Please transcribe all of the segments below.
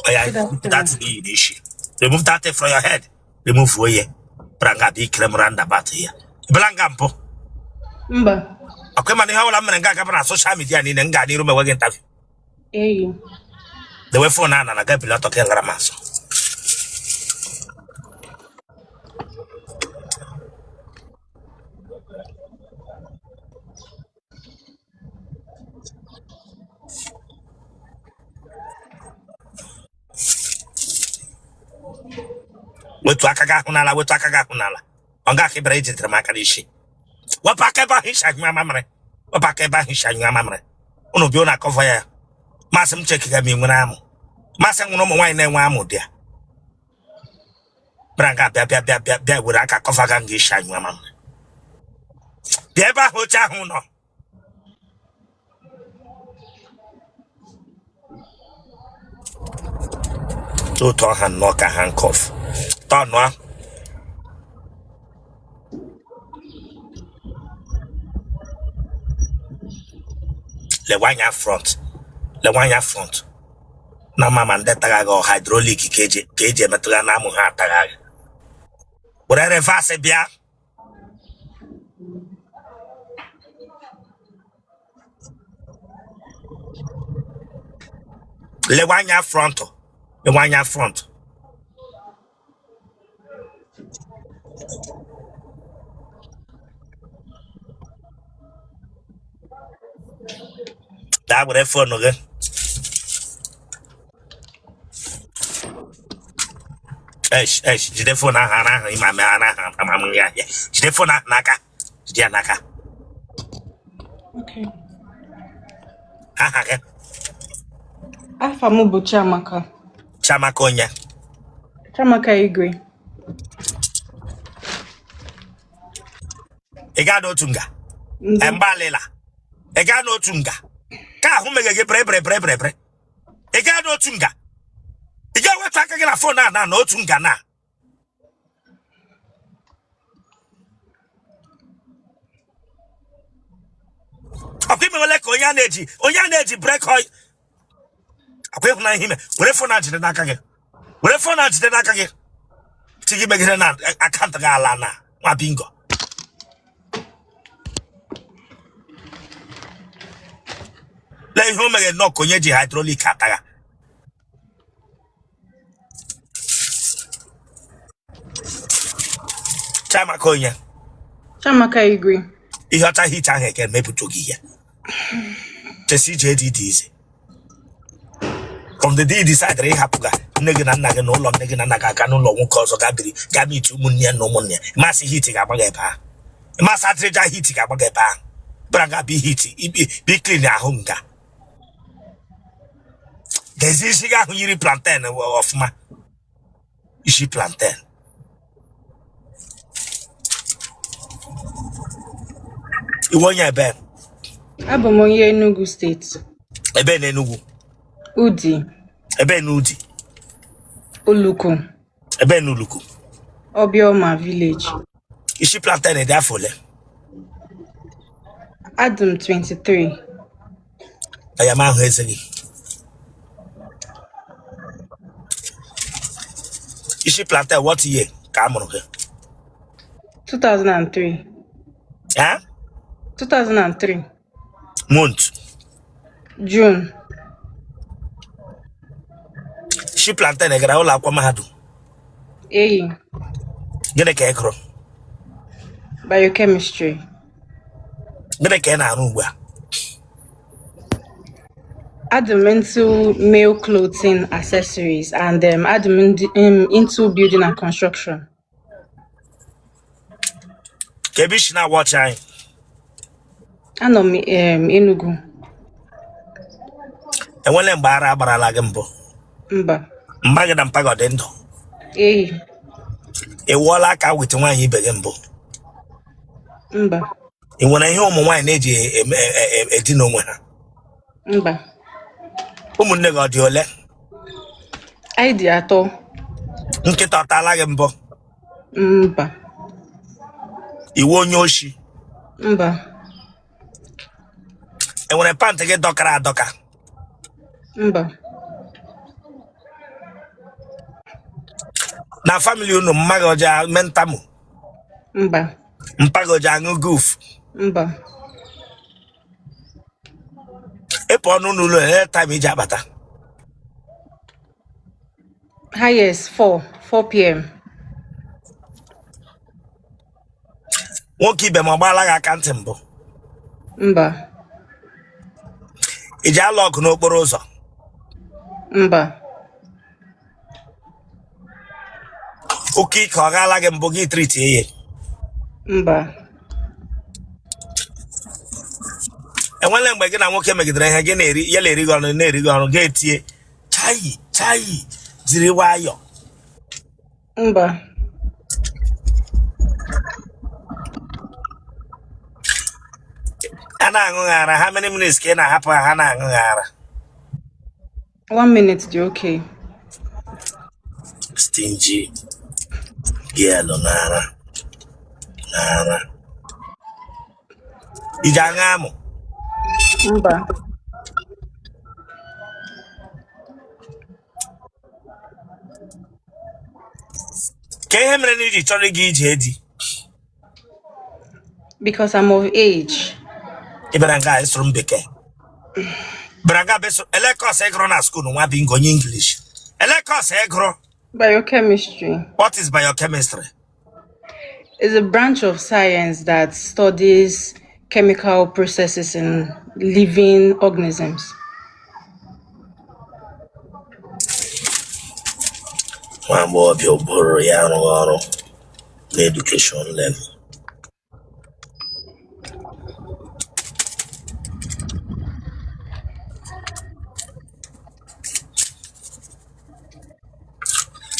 Oya, Good afternoon. that thing yi n'isi. Remove that thing from your head. Remove oye. Branga bi ikere m roundabout ya. Bịala mbụ. Mba. Ọkwa ịma na ihe ọbụla m mere nga agaba na social media niile m ga n'iru m enweghị interview. Eyi. Dewe phone a na na ga bili ọtọ ka ị lara m azụ. Wetu aka gị ahụ n'ala, wetu aka gị ahụ n'ala. Ọ ga aka ịbịara ijidere m aka n'isi. Wepụ aka ebe ahụ isi anyụ amamịrị. Wepụ aka ebe ahụ isi anyụ amamịrị. Unu bịa unu a-cover ya. Masị m check ga ma ị nwere amụ. Masị nwere ụmụ nwaanyị na-enwe amụ dị ya. Bịara nga bịa bịa bịa bịa bịa were aka cover ga nga isi anyụ amamịrị. Bịa ebe ahụ oche ahụ nọ. Otu ọha nnọọ ka handcuff. Tọnụọ. Lewe anya front. Lewe anya front. Na mama ndị tagha gị hydraulic ka eji emetụga na amụ ha atagha gị. Were reverse bịa. Lewe anya front. Lewe anya front. Daa were phone gị. Esh, esh, jide phone ahụ ara ahụ ịma mee ara ahụ amamụ ya ahịa. Jide phone ahụ n'aka. Jide ya n'aka. Okay. Aha gị? Afa m bụ Chiamaka. Chiamaka onye? Chiamaka Igwe. Ị gaa n'otu nga? Ndị. Mgbalịla. Ị gaa n'otu nga? Ka ahụ meghe gị bere bere bere bere bere. Ị gaa n'otu nga? Ị ga-eweta aka gị na phone a na n'otu nga na. Ọkwa imewele ka onye a na-eji brake oil. Akwa ịhụnanya ihe ime were phone a jide n'aka gị. Were phone a jide n'aka gị. Chi gị megide na account gị ala na nwa bingo. Lee ihe o mere nnọọ ka onye ji hydraulic atagha. Chiamaka onye? Chiamaka Igwe. Ihe ọcha hicha ahụ eke mepụta gị ihe. Chesi ije dị dị ize. From the day you decide ịhapụ ga nne gị na nna gị n'ụlọ nne gị na nna gị aga n'ụlọ nwoke ọzọ ga biri ga meet ụmụnne ya na ụmụnne ya. Masị heat ga-agba gị ebe ahụ. Masị adịrịja heat ga-agba gị ebe ahụ. Bịara ga bi heat bi clean ahụ nga. Dezie isi gị ahụ yiri plantain ọfụma. Isi plantain. Ị wụ onye ebe? Abụ m onye Enugu steeti. Ebe na Enugu? Udi. Ebe na Udi? Oluku. Ebe na Oluku? Obioma village. Isi plantain dị afọ ole? Adị m 23. Anya m ahụ eze gị. Isi plantain, what year ka a mụrụ gị? 2003. Eh? 2003. Month? June. Isi plantain gara ụlọ akwụkwọ mahadum? Eyi. Gịnị ka ị gụrụ? Biochemistry. Gịnị ka ị na-arụ ugbu a? Adị m into male clothing accessories and adị m into building and construction. Ka ebe i si na-awatch anyị? Anọ m Enugu. Enwele mgbe ara agbarala gị mbụ? Mba. Mma gị na mpa gị ọ dị ndụ? Eyi. Ị wụọla aka with nwaanyị ibe gị mbụ? Mba. Ị nwere ihe ụmụ nwaanyị na-eji edina onwe ha? Mba. Ụmụnne gị ọ dị ole? Anyị dị atọ. Nkịta ọ taala gị mbụ? Mba. Ị wụ onye oshi? Mba. Enwere pant gị dọkara adọka? Mba. Na family unu, mma gị o ji eme ntamu? Mba. Mpa gị o ji aṅụ guf? Mba. Ị pụọ n'ụlọ, ele time i ji abata? Highest 4 4 p.m. Nwoke ibe m ọ gbaala gị aka ntị mbụ? Mba. I ji alụ ọgụ n'okporo ụzọ? Mba. Oke ike ọ gaala gị mbụ gị treat ya? Mba. Enwela mgbe gị na nwoke megidere ihe, gị na-eri ya na-eri gị ọnụ, na-eri gị ọnụ, ga-etie chayi chayi, jiri nwayọọ? Mba. A na-aṅụ gị ara, how many minutes ka ị na-ahapụ ha na-aṅụ gị ara? 1 minute dị okay. Stingy girl na-ara na-ara. I ji aṅụ amụ? Mba. Ka ihe mere na i ji chọrọ ịga ije di? Because I'm of age. Ị bịara nga ịsụrụ m bekee, bịara nga bịa sụrụ. Ele course ị gụrụ na school, nwa bingo onye English? Ele course ị gụrụ? Biochemistry. What is biochemistry? Is a branch of science that studies chemical processes in living organisms. Nwa agbọghọbịa ụbụrụ ya arụghị ọrụ na education level.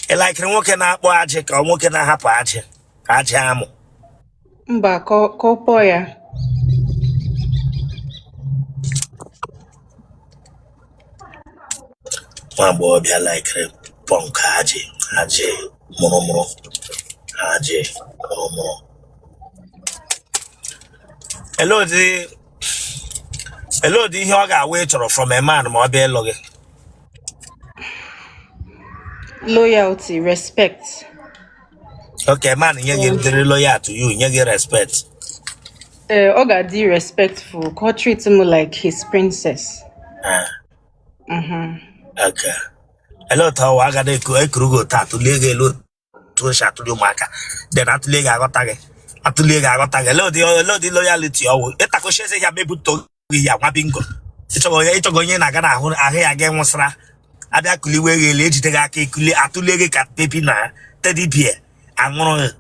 Ị laikiri nwoke na-akpụ ajị ka ọ nwoke na-ahapụ ajị, ajị amụ? Mba, ka ọ kpụọ ya. Nwa agbọghọbịa laikiri punk, ajị ajị mụrụmụrụ, ajị mụrụmụrụ. Ele ụdị ihe ọ ga-awụ ị chọrọ from a man ma ọ bịa ịlụ gị? Loyalty, respect. Okay, man nye gị dịrị loyal to you, nye gị respect. Ee, ọ ga-adị respectful, ka ọ treat m like his princess. Ah, okay. Ele otu ọwa agaghị ekuru gị otu atụlie gị elu, otu o si atụli ụmụaka, then atụlie gị aghọta gị, atụlie gị aghọta gị. Ele ụdị loyalty ọwụ ịtakọchi eze ya mebụta gị ya, nwa bingo? Ịchọghị onye na-aga n'ahụ ahụ ya gị nwụsịra abịa kuliwe gị elu, ejide gị aka ekuli atụlie gị ka baby na teddy bear, aṅụrụ gị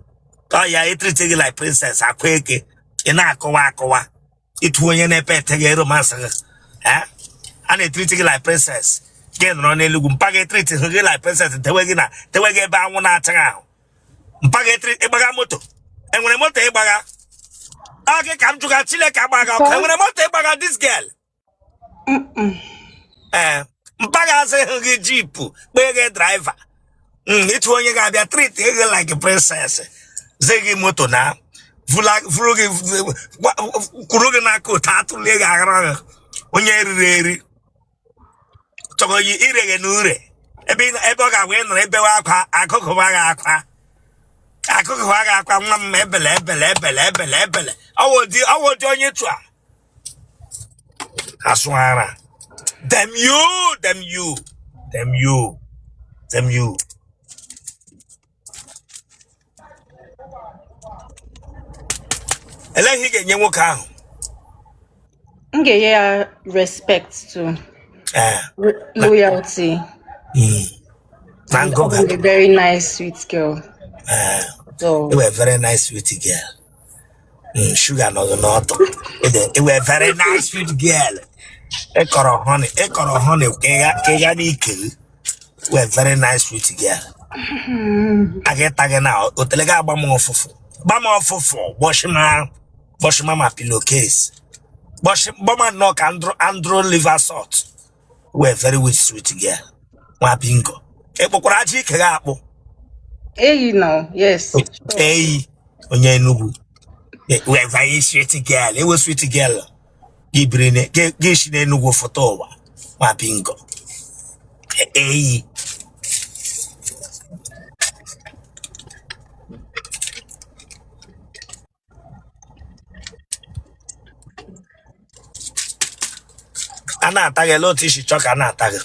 ọ ya, etreat gị like princess, akwa eke ị na-akọwa akọwa ịtụ onye na-epe ete gị romance gị. Eh? A na-etreat gị like princess, gị nọrọ n'Enugwu, mpa gị etreat gị like princess, tewe gị na tewe gị ebe anwụ na-achaghị ahụ. Mpa gị etreat ịgbaga moto, enwere moto ịgbaga ọ gị ka m jụga, Chineke agbaga ọkụ, enwere moto ịgbaga this girl? Ee, mpa gị azụghị gị jeep, kpee gị driver. Ịtụ onye ga-abịa treat gị like princess, zie gị moto na vuru gị, kwuru gị n'aka ụta, atụlie gị aghara gị, onye riri eri chọrọ yi ire gị na ure ebe ebe ọ ga-agwa ị nọrọ ebewe akwa, akụkụwa gị akwa, akụkụwa gị akwa, nwa m, ebele ebele ebele ebele ebele. Ọwụ ụdị onye tụ a asụ ara. Damn you, damn you, damn you, damn you. Elee ihe ị ga-enye nwoke ahụ? M ga-enye ya respect too, ee loyalty, na and ọ ngụga. bụ a very nice sweet girl. Ee. So Ị wụ very nice sweet girl. Sugar nọ gị n'ọtụ. Ị wụ very nice sweet girl. Ịkọrọ honey, ịkọrọ honey ka ị ga n'ike gị. Wụ very nice sweet girl. A ga-ịta gị na otele gị agba m ọfụfụ, gba m ọfụfụ, gbọshima gbọshima ma pillowcase, gbọma nnọọ ka andro andro liver salt. Wụ very with sweet girl, nwa bingo. Ị kpụkwara ajị ike gị akpụ? Eyi now, yes, sure. Eyi onye Enugu wụ very sweet girl, ewe sweet girl gị biri gị si n'Enugu fụta ụwa, nwa bingo. Eyi. A na-ata gị, ele otu i si chọọ ka a na-ata gị?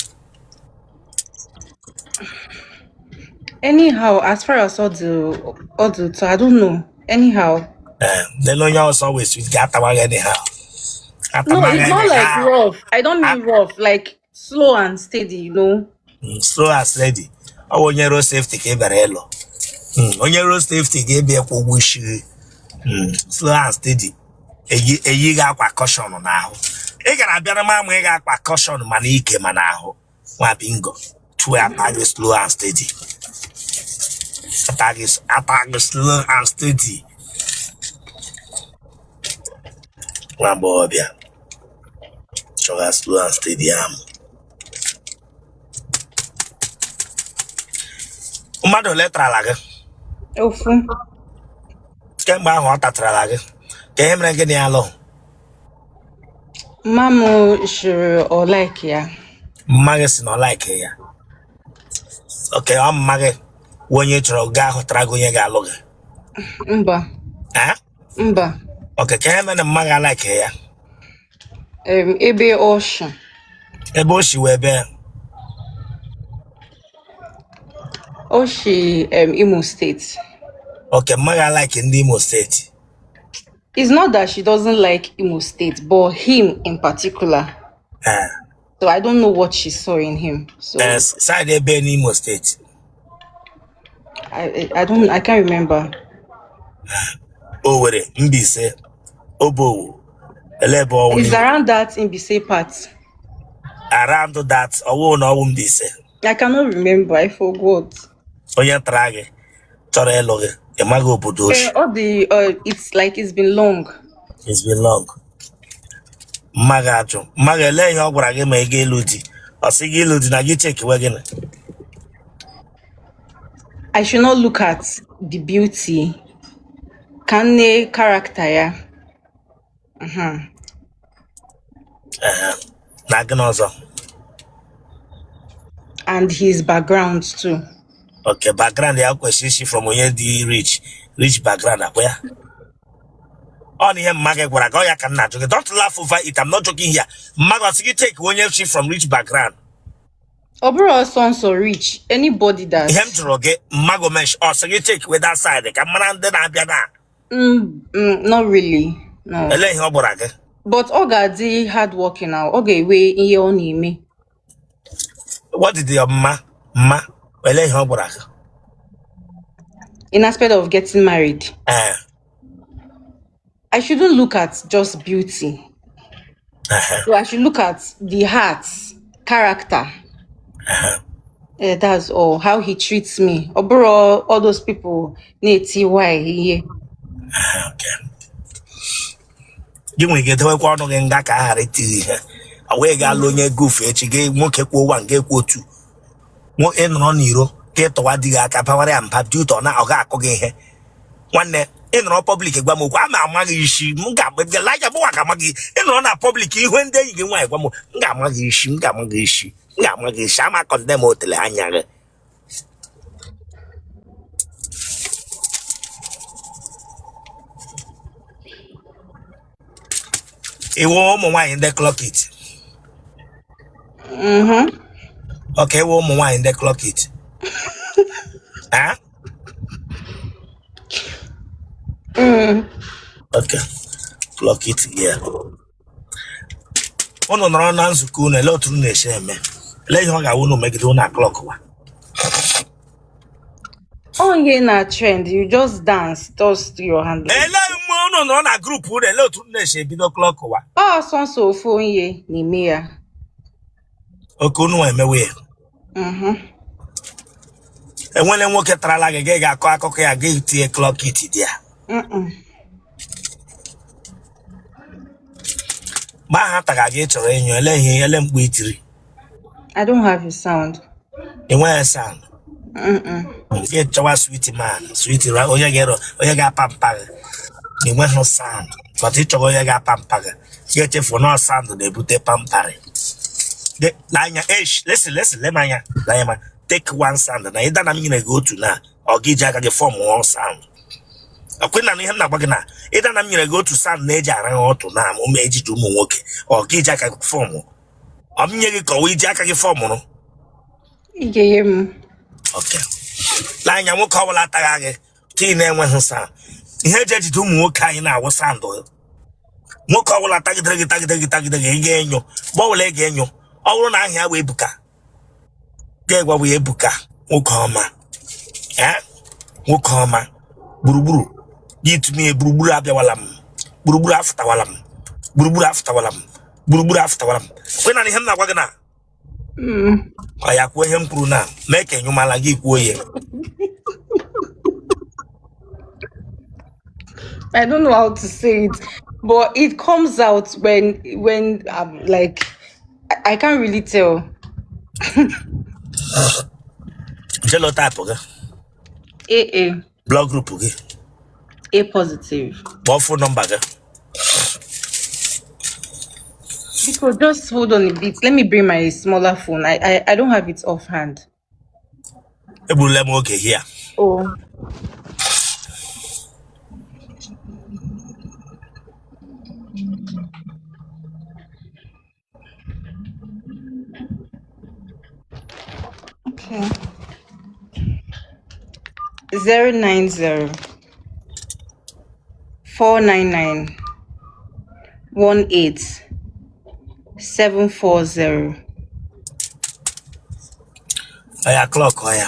Anyhow, as far as all the, I don't know. Anyhow. Ee, lele onye ọsọ wee sweet ga-atawa gị anyhow. No, Atama gị it's not like anyhow. rough. I don't mean rough, like slow and steady. Slow and steady. Ọ bụ onye road safety ka ị bịara ịlụ. Onye road safety ga-ebịa kwụ ụgwọ isi gị. Slow and steady. Eyi gị akwa caution n'ahụ. Ị gara abịara ma ama ị ga-akpa caution ma n'ike ma n'ahụ. Nwa bingo. Tụọ ata gị slow and steady. Ata gị slow and steady. Nwa agbọghọbịa chọga slow and steady ahụ. Mmadụ ole tarala gị? Ofu. Kemgbe ahụ ọ tatarala gị, ka ihe mere gị na ya lụ? Mma m shiri ọ like ya. Mma gị si na ọ like ya. Okay, ọ mma gị wụ onye chọrọ gaa hụtara gị onye ga-alụ gị? Mba. Eh? Mba. Okay, ka ihe mere na mma gị alike ya? Ebe ọ shi. Ebe o si wee bee? O shi Imo State. Okay, mma gị alike ndị Imo State? It's not that she doesn't like Imo State, but him in particular. Eh. So I don't know what she saw in him. So Eh, side ebe n'Imo State? I can't remember. Owerri, Mbaise, Obowo, ele ebe ọwụ It's n'Imo? around that Mbaise part. Around that, ọwụ na ọwụ Mbaise? I cannot remember. I forgot. Onye tara gị chọrọ ịlụ gị, ị maghị obodo o si? All the it's like it's been long. It's been long. Mma gị ajụ, mma gị ele ihe ọ gwara gị ma ị ga ịlụ di? Ọ sị gị ịlụ di na gị chekiwe gịnị? I should not look at the beauty. Ka nne character ya. Ehe. Na gịnị ọzọ? And his background too. Okay, background ya kwesịrị isi from onye dị rich, rich background akwa ya. Ọ na ihe mma gị gwara gị, ọ ya ka m na-ajụ gị. Don't laugh over it, I'm not joking here. Mma gị ọ sị gị check onye si from rich background? Ọ bụrụ ọsọ nsọ rich, anybody that Ihe m jụrụ gị, mma gị mesh ọ sị gị check with that side ka m mara ndị na-abịa na? Not really. No. Ele ihe ọ gwara gị? But ọ ga-adị hard working now. Ọ ga-enwe ihe ọ na-eme. What did your mma ele ihe ọ gwara gị? In aspect of getting married. Ee. I shouldn't look at just beauty. So I should look at the heart, character. That's all. How he treats me. Ọ bụrụ all those people na-eti why ihe. Okay. Gị nwere ike dewekwa ọnụ gị nga ka a ghara itiri ihe. Ọ wee gaa lụ onye gufu echi gị, nwoke kwuo nwa nga ekwu otu. Ị nọrọ n'iro ka ị tụwa di gị aka bawara ya mba dị ụtọ na ọ ga-akụ gị ihe. Nwanne, ị nọrọ public gwa m okwu, ama ama gị isi, m ga-agba gị laja mụnwa ga-ama gị. Ị nọrọ na public ihu ndị enyi gị nwaanyị gwa m, m ga-ama gị isi, m ga-ama gị isi, m ga-ama gị isi, ama condemn otele anya gị. Iwu ụmụ nwaanyị ndị clock it? Mhm. Okay, iwu ụmụ nwaanyị ndị clock it. Ah? Mm. Okay. Clock it here. Unu nọrọ na nzukọ unu, ele otu unu na-esi eme? Ele ihe ọ ga-awụ unu megide unu clock wa? Ọ ihe na trend, you just dance, just do your hand like Ele mgbe unu nọrọ na group unu, ele otu unu na-esi ebido clock wa? Ọ sọnsọ ofu onye na-eme ya. Okay, unu emewe ya. Mhm. Enwere nwoke tarala gị, gị ga-akọ akụkọ ya, gị tinye clock it dị ya? Mm-mm. Mgbe aha taga gị, ị chọrọ ịnyụ, ele ihe, ele mkpu itiri? I don't have a sound. Enweghị sound? Mm-mm. Gị chọwa sweet man, sweet onye ga-ero, onye ga-apa mpa gị. Enweghị sound, but ị chọrọ onye ga-apa mpa gị. Gị echefu na sound na-ebute pampering. N'anya esh, listen, listen, lem anya, anya ma take one sound na ịda na m nyere gị otu na ọ gị ji aka gị form one sound. Ọkwe na ihe m na-agwa gị na ịda na m nyere gị otu sound na-eji ara ha ọtụ na ụmụ ejiji ụmụ nwoke, ọ gị ji aka gị form. Ọ m nye gị ka ọ wụ iji aka gị fọmụrụ? Ị ga-enye m. Okay. Lee anya, nwoke ọbụla ataghị gị ka ị na-enweghị sa ihe eji ejide ụmụ nwoke anyị na-awụ sound. Nwoke ọbụla tagidere gị, tagidere gị, tagidere gị, ị ga-enyo. Mgbe ọbụla ị ga-enyo, ọ bụrụ na aha ya wụ Ebuka, ga-egwa ya, "Ebuka, nwoke ọma, ee, nwoke ọma, gburugburu gị tụmie, gburugburu abịawala m, gburugburu afụtawala m, gburugburu afụtawala m, gburugburu afụtawala m." Kwe na ihe m na-agwa gị na ọ ya kwuo ihe m kwuru na mee ka enyụmala gị kwuo ya. I don't know how to say it, but it comes out when I'm like, I can't really tell. Genotype gị? AA. Blood group gị? A positive. Kpọọ phone number gị. Because just hold on a bit. Let me bring my smaller phone. I don't have it offhand. Egburula m oge here. Oh. Okay. 090 499 18 740. Oya, clock ya.